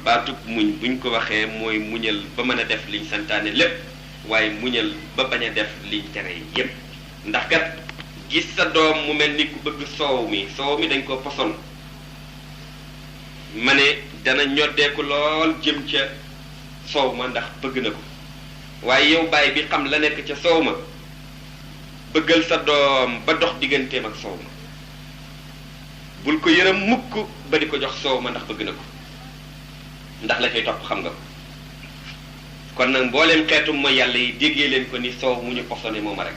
baatub muñ buñ ko waxee mooy muñal ba mën a def liñ santaane lépp waaye muñal ba bañ a def liñ tere yépp ndax kat gis sa doom mu mel ni ku bëgg soow mi dañ ko poson ma ne dana ñoddeeku lool jëm ca soow ma ndax bëgg na ko waaye yow baay bi xam la nekk ca soow ma bëggal sa doom ba dox digganteem ak soow ma bul ko yërëm mukk ba di ko jox soow ma ndax bëgg na ko ndax la cay topp xam nga ko kon nag mbooleem xeetum ma yàlla yi déggee leen ko ni soow mu ñu posone mooma rek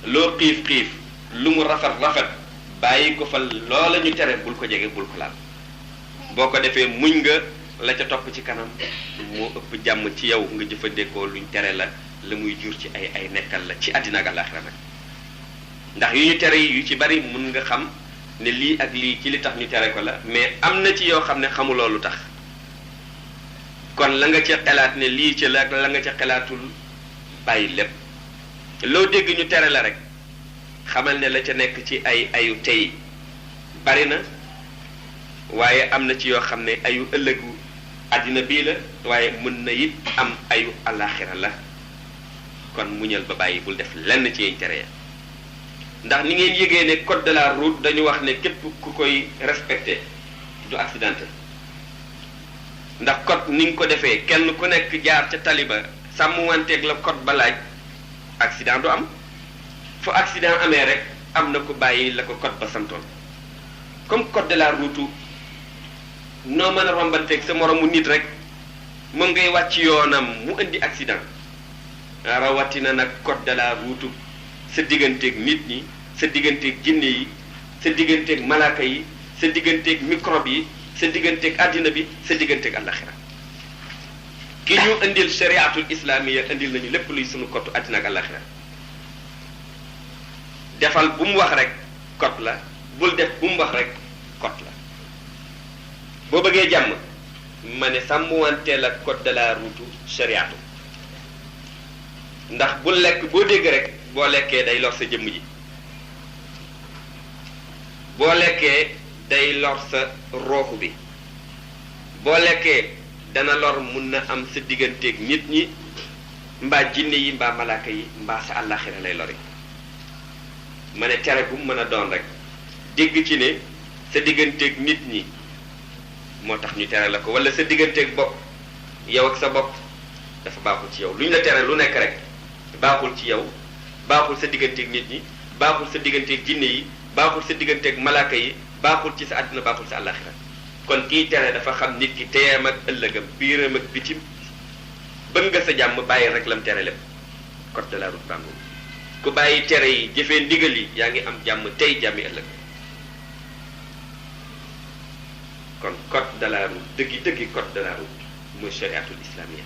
loo xiif lu mu rafet bàyyi ko fa loola ñu tere bul ko jege bul ko laal boo ko defee muñ nga la ca topp ci kanam moo ëpp jàmm ci yow nga jëfandikoo luñ tere la muy jur ci ay nekkal la ci àddina ak àllaaxira nag ndax yu ñu tere yi yu ci bari mun nga xam ne lii ak lii ci li tax ñu tere ko la mais am na ci yoo xam ne xamuloo lu tax kon la nga ca xalaat ne lii ci la nga ca xalaatul bàyyi lépp loo dégg ñu tere la rek xamal ne la ca nekk ci ayu tey bari na waaye am na ci yoo xam ne ayu ëllëgu àddina bii la waaye mën na it am ayu àllaaxira la kon muñal ba bàyyi bul def lenn ci yeñ tere ya ndax ni ngeen yëgee ne code de la route dañu wax ne képp ku koy respecté du accidenté ndax code ni nga ko defee kenn ku nekk jaar ca taliba sàmmwanteeg la code ba laaj accident du am fu accident amee rek am na ko bàyyi la ko code ba santoon comme code de la route noo mën a rombanteeg sa moromu nit rek moom ngay wàcc yoonam mu indi accident rawatina nag code de la route sa digganteeg nit ñi sa digganteeg jinne yi sa digganteeg malaaka yi sa digganteeg microbe yi sa digganteeg àddina bi sa digganteeg àllaxira ki ñu indil shariatul islamiya indil nañu lépp luy sunu code àddina ak àllaxira defal bu mu wax rek code la bul def bu mu wax rek code la boo bëggee jàmm ma ne sàmmwanteel ak code de la route shariatu ndax bul lekk boo dégg rek boo lekkee day lor sa jëmm ji boo lekkee day lor sa rooxu bi boo lekkee dana lor mun na am sa digganteeg nit ñi mbaa jinne yi mbaa malaaka yi mbaa sa àllaaxira lay lori ma ne tere bu mu mën a doon rek dégg ci ne sa digganteeg nit ñi moo tax ñu tere la ko wala sa digganteeg bopp yow ak sa bopp dafa baaxul ci yow lu ñu la tere lu nekk rek baaxul ci yow baaxul sa digganteeg nit ñi baaxul sa digganteeg jinne yi baaxul sa digganteeg malaaka yi baaxul ci sa àddina baaxul sa àllaaxira kon kii tere dafa xam nit ki teeyam ak ëllëgam biiram ak bitim bëgg nga sa jàmm bàyyi rek lam tere lépp code de la route bàngu ku bàyyi tere yi jëfee ndigal yi yaa ngi am jàmm tey jàmmi ëllëg kon code de la route dëggi code de la route mooy shariatul islamiyya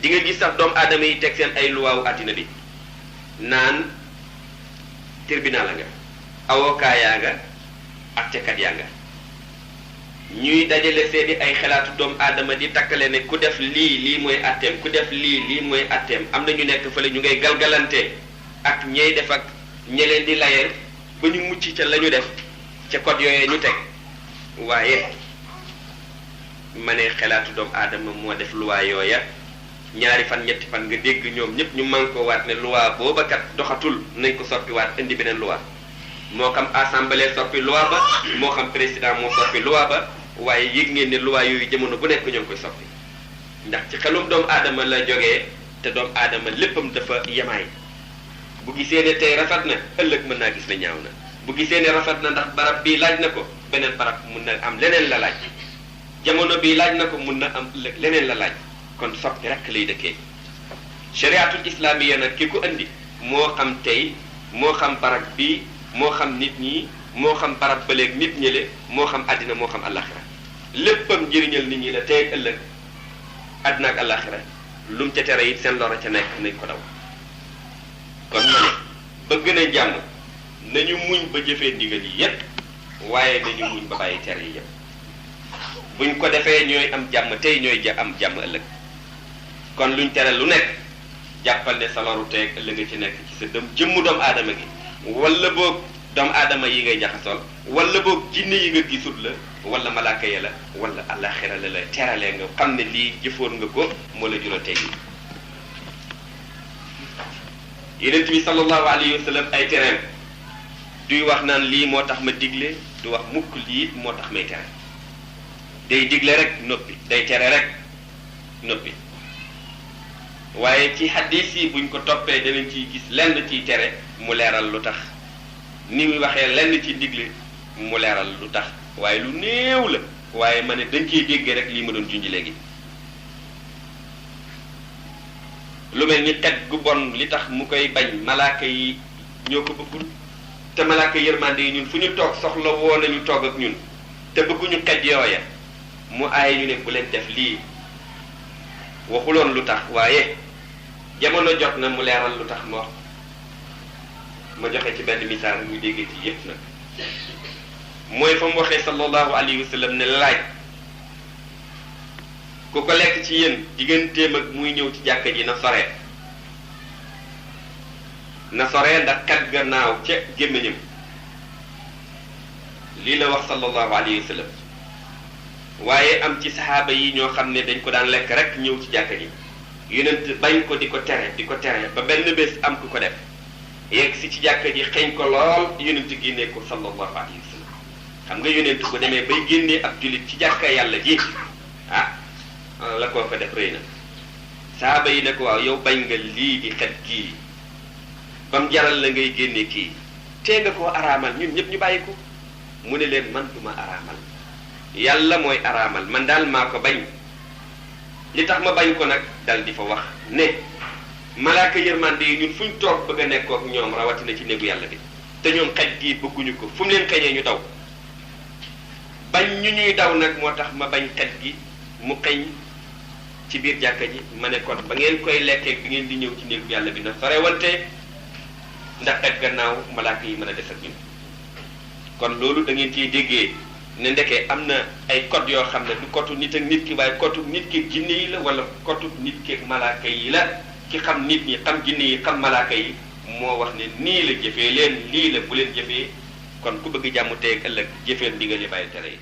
di nga gis sax doomu aadama yi teg seen ay luwaawu àddina bi naan tribunal la nga avocat yaa nga attekat yaa nga ñuy dajale seeni ay xalaatu doomu aadama di takkale ne ku def lii mooy atteem ku def lii mooy atteem am na ñu nekk fële ñu ngay galgalante ak ñey def ak ñe leen di layeel ba ñu mucc ca la ñu def ca code yooyee ñu teg waaye ma ne xalaatu doomu aadama moo def luwaa yooya ñaari fan ñetti fan nga dégg ñoom ñëpp ñu man ko waat ne luwaa booba kat doxatul nañ ko soppi waat indi beneen luwaa moo xam assemblée soppi luwaa ba moo xam président moo soppi luwaa ba waaye yëg ngeen ne luwaa yooyu jamono bu nekk ñoo ngi koy soppi ndax ci xelum doomu aadama la jógee te doomu aadama léppam dafa yemaay bu gisee ne tey rafet na ëllëg mën naa gis ne ñaaw na bu gisee ne rafet na ndax barab bii laaj na ko beneen barab mun na am leneen la laaj jamono bii laaj na ko mun na am ëllëg leneen la laaj kon soppi rek lay dëkkee shariatul islamiya nag ki ko andi moo xam tey moo xam barab bii moo xam nit ñi moo xam barab baleeg nit ñële moo xam àddina moo xam àllaxira léppam njëriñal nit ñi la tey ak ëllëg àddina ak àllaxira lu mu ca tere it seen lor a ca nekk nañ ko daw kon ma ne bëgg na jàmm nañu muñ ba jëfee ndigal yi yépp waaye nañu muñ ba bàyyi tere yi yépp buñ ko defee ñooy am jàmm tey ñooy am jàmm ëllëg kon luñ tere lu nekk jàppal ne sa loru teeg ëllëg ci nekk ci sa jëmmu doomu aadama gi wala boog doomu aadama yi ngay jaxasool wala boog jinne yi nga gisul la wala malaaka ya la wala àllaaxira la la teralee nga xam ne lii jëfoon nga ko moo la jural tey yonent bi sallallahu alayhi wa sallam ay tereem duy wax naan lii moo tax ma digle du wax mukk lii moo tax may tere day digle rek noppi day tere rek noppi waaye ci hadis yi buñ ko toppee danañ ciy gis lenn ciy tere mu leeral lu tax ni muy waxee lenn ci digle mu leeral lu tax waaye lu néew la waaye ma ne dañ ciy déggee rek lii ma doon junj léegi lu mel ni xet gu bon li tax mu koy bañ malaaka yi ñoo ko bëggul te malaaka yërmande yi ñun fu ñu toog soxla woo nañu toog ak ñun te bëgguñu xet yooya mu aaye ñu ne bu leen def lii waxuloon lu tax waaye jamono jot na mu leeral lu tax ma wax ma joxe ci benn misaal muy déggee ci yëpp nag mooy fa mu waxee sallallahu alayhi wa sallam ne laaj ku ko lekk ci yéen digganteem ak muy ñëw ci jàkka ji na sore ndax kat gannaaw ca gémmiñam lii la wax sallallahu alayhi wa sallam waaye am ci saxaaba yi ñoo xam ne dañ ko daan lekk rek ñëw ci jàkka ji yonent bañ ko di ko tere ba benn bés am ku ko def yegg si ci jàkka ji xeeñ ko lool yonent génnee ko sallallahu alayhi wa sallam xam nga yonent bu demee bay génnee ab jullit ci jàkka yàlla ji la koo fa def rëy na saxaaba yi ne ko waaw yow bañ nga lii di xet gii bam jaral la ngay génne kii tee nga koo araamal ñun ñëpp ñu bàyyi ko mu ne leen man duma araamal yàlla mooy araamal man daal maa ko bañ li tax ma bañ ko nag dal di fa wax ne malaaka yërmande yi ñun fu ñu toog bëgg a nekkoo ak ñoom rawatina ci néegu yàlla bi te ñoom xaj gii bëgguñu ko fu mu leen xeñee ñu daw bañ ñu ñuy daw nag moo tax ma bañ xaj gi mu xeñ ci biir jàkka ji ma ne kon ba ngeen koy lekkee bi ngeen di ñëw ci néegu yàlla bi na sore wante ndax xaj gannaaw malaaka yi mën a des ak ñun kon loolu da ngeen ciy déggee ne ndeke am na ay code yoo xam ne du kotu nit ak nit ki waaye kotu nit ki jinne yi la wala kotu nit ki ak malaaka yi la ki xam nit ñi xam jinne yi xam malaaka yi moo wax ne nii la jëfee leen lii la bu leen jëfee kon ku bëgg jàmm tey ak ëllëg jëfeel ndigal yi bàyyi tere yi